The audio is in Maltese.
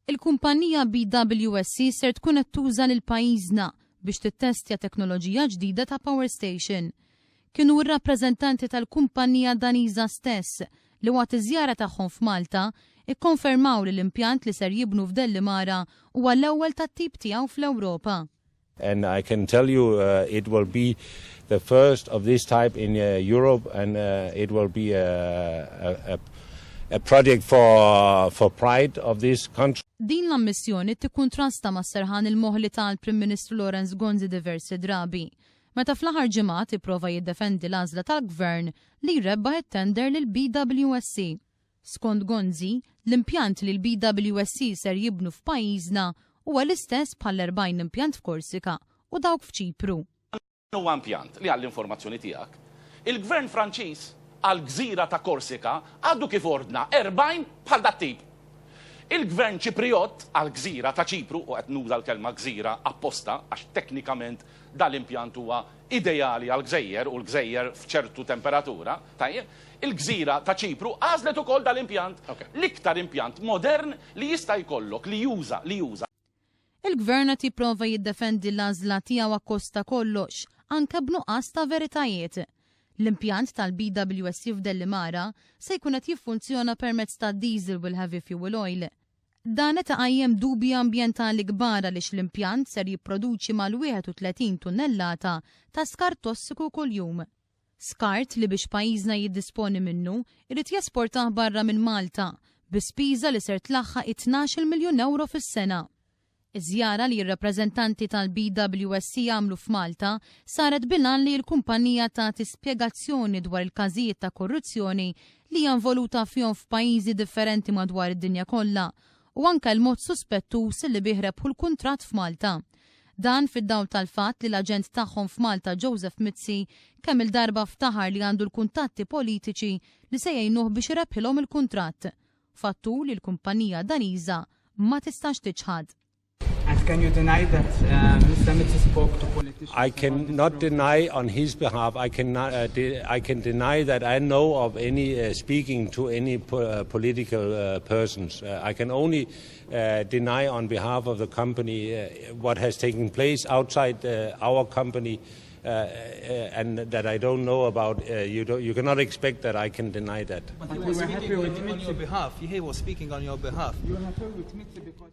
Il-kumpanija BWSC ser tkun qed tuża lil pajjiżna biex tittestja teknoloġija ġdida ta' power station. Kienu r-rappreżentanti tal-kumpanija Daniża stess li waqt iż-żjara tagħhom f'Malta ikkonfermaw li l-impjant li ser jibnu f'Dellimara huwa l-ewwel tat-tip tiegħu fl-Ewropa. And I can tell you it will be the first of this type in Europe and it will be a project for pride of this country. Din l-ammissjoni tikkuntrasta mas-serħan il-moħħ li ta l-Prim Ministru Lawrence Gonzi diversi drabi, meta fl-aħħar ġimgħat ipprova jiddefendi l-għażla tal-Gvern li jrebbaħ it-tender lil BWSC. Skont Gonzi, l-impjant li l-BWSC ser jibnu f'pajjiżna huwa l-istess bħall-40 impjant f'Korsika u dawk f'Ċipru. Huwa impjant li, għall-informazzjoni tiegħek, il-Gvern Franċiż għal-gżira ta' Korsika għadu kif ordna 40 bħal dat-tip. Il-Gvern Ċipriot għal-gżira ta' Ċipru, u qed nuża l-kelma gżira apposta għax teknikament dal-impjant huwa ideali għal-gżejjer u l-gżejjer f'ċertu temperatura, tajjeb, il-gżira ta' Ċipru għażlet ukoll dal-impjant. L-iktar impjant modern li jista' jkollok li juża Il-Gvern qed jipprova jiddefendi l-għażla tiegħu akkost ta' kollox, anke b'nuqqas ta' veritajiet. L-impjant tal-BWSC f'Dellimara se jkun qed jiffunzjona permezz ta' diesel u heavy fuel oil. Dan qed iqajjem dubji ambjentali kbar għaliex l-impjant ser jipproduċi mal-31 tunnellata ta' skart tossiku kuljum. Skart li biex pajjiżna jiddisponi minnu irid jesportah barra minn Malta bi spiża li ser tlaħħaq 12 miljun euro fis-sena. Iż-żjara li r-rappreżentanti tal-BWSC għamlu f'Malta saret bil-għan li l-kumpanija tagħti spjegazzjoni dwar il-każijiet ta' korruzzjoni li hija involuta fihom f'pajjiżi differenti madwar id-dinja kollha u anke l-mod suspettuż li bih rebħu l-kuntratt f'Malta. Dan fid-dawl tal-fatt li l-aġent tagħhom f'Malta, Joseph Mizzi, kemm il-darba ftaħar li għandu l-kuntatti politiċi li se jgħinuh biex irebħilhom il-kuntratt. Fattu li l-kumpanija Daniża ma tistax tiċħad. And can you deny that Mr. Mizzi spoke to politicians I about this cannot project? Deny on his behalf. I cannot. I can deny that I know of any speaking to any political persons. I can only deny on behalf of the company what has taken place outside our company, and that I don't know about. You don't, you cannot expect that I can deny that. But He you was were speaking happy with on your Mizzi. behalf. He was speaking on your behalf. You were happy with Mizzi because